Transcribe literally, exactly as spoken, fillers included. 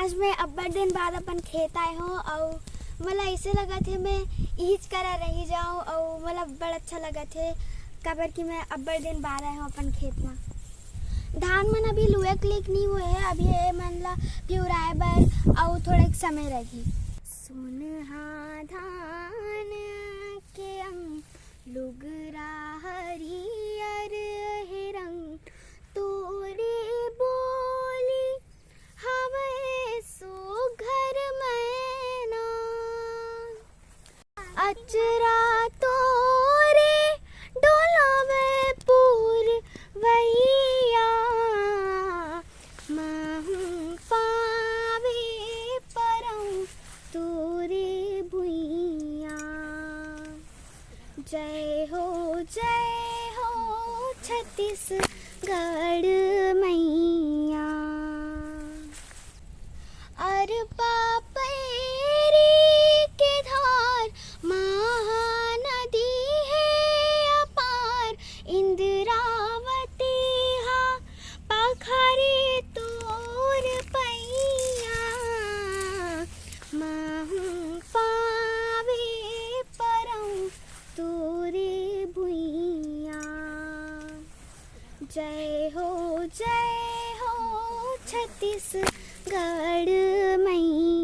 आज मैं अब्बड़ दिन बाद अपन खेत आए हों, अउ मोला ऐसे लगत हे मैं इहिच करा रही जाऊं, अउ मोला बड़ अच्छा लगत हे, काबर कि मैं अब्बड़ दिन बाद आए हों अपन खेत मा। धान मन अभी लुए क्लिक नहीं हुए हे, अभी ये मन ला पिउराए बर अउ थोड़े समय रही। सुनहा धान के अंग, लुगरा हरियर हे रंग, तोरे बोली हवय सुघर मैना। अचरा तोरे डोलावे पुरवैया, महूं पावे परौं तोरे भुइयां। जय हो, जय हो छत्तीसगढ़ मैया। अरपा पैरी के धार, महानदी हे अपार, इंद्रावती हा पखारे तोर पैया, महूं पावे परौं तोरे भुइयां। जय हो, जय हो छत्तीसगढ़ मैया।